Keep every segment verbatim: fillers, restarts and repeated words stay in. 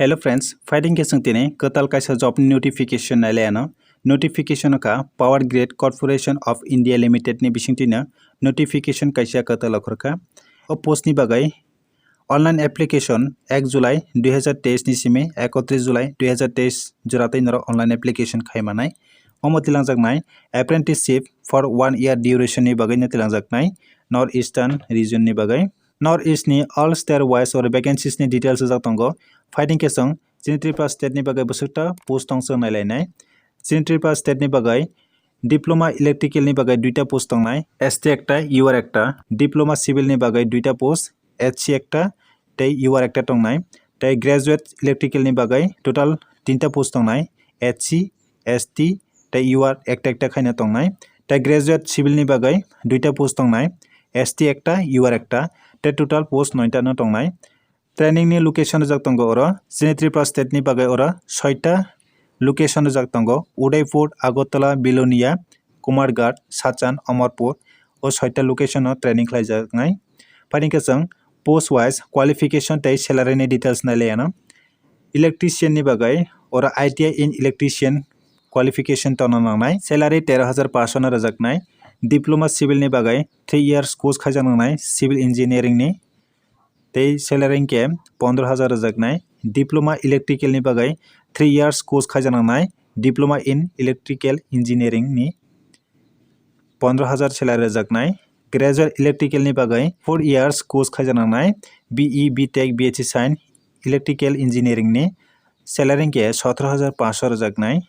Hello friends, phaiding khe chwng tini kwtal kaisa job ni notification nai lai ano. Notification wngkha Power Grid Corporation of India Limited ni bisingtwi no notification kaisa kwtal okhorkha. O post ni bagwi online application ek July dui hazar teis ni simi ekotris July dui hazar teis jora tei norok online application khai manai. Omo tilangjaknai apprenticeship for one year duration ni bagwi no tilangjaknai North Eastern region ni bagwi. North East ni all state wise oro vacancies ni details rijak tongo. Phaiding khe chwng chini Tripura state ni bagwi bwswkta post tong chwng nai lainai. Chini Tripura state ni bagwi diploma electrical ni bagwi duita post tongnai, S T ekta, U R ekta, diploma civil ni bagwi duita post, H C ekta tei U R ekta tongnai, tei graduate electrical ni bagwi total tinta post tongnai, H C, S T tei U R ekta ekta khaina tongnai, tei graduate civil ni bagwi duita post tongnai, S T ekta, U R ekta, tei total post noita no tongnai. Training ni location rijak tongo oro, chini Tripura state ni bagwi oro soita location rijak tongo, Udaipur, Agartala, Belonia, Kumarghat, Sachan, Amarpur, o soita location o training khlaijaknai. Phaiding khe chwng post wise qualification tei salary ni details nai lai ano. Electrician ni bagwi oro I T I in electrician qualification tongna nangnai, salary tero hajar paanch sho no rwjaknai. Diploma civil ni bagwi three years course khaijak nangnai civil engineering ni, tei salary hwnkhe pondro hajar rwjaknai. Diploma electrical ni bagwi three years course khaijak nangnai, diploma in electrical engineering ni pondro hajar salary rwjaknai. Graduate electrical ni bagwi four years course khaijak nangnai, B E, B Tech, B H C sign electrical engineering ni salary hwnkhe sotro hajar paanch sho rwjaknai.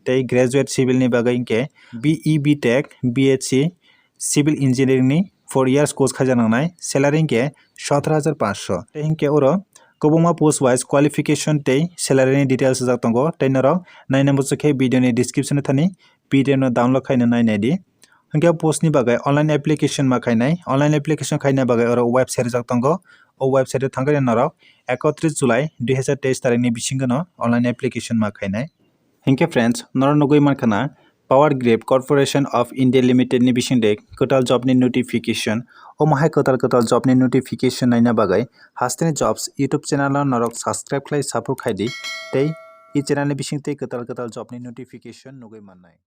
Tei graduate civil ni bagwi hwnkhe B E, B Tech, B H C civil engineering ni four years course khaijak nangnai, salary hwnkhe sotro hajar paanch sho. Tei hwnkhe oro kwbangma post wise qualification tei salary ni details rijak tongo, tei norok naina muchuk khe video ni description o thani P D F no download khaina nai nai di. Hwnkhe post ni bagwi online application ma khainai, online application khaina bagwi oro website rijak tongo. O website o thangwi norok ekotris July dui hazar teis tarik ni bisingo no online application ma khainai. Hinkhe friends, norok nugwi mankha na Power Grid Corporation of India Limited ni bisingde kwtal job ni notification. Omo hai kwtal kwtal job ni notification naina bagwi Hasteni Jobs YouTube channel no norok subscribe khlai support khai di, tei i channel ni bisingtwi kwtal kwtal job ni notification nugwi mannai.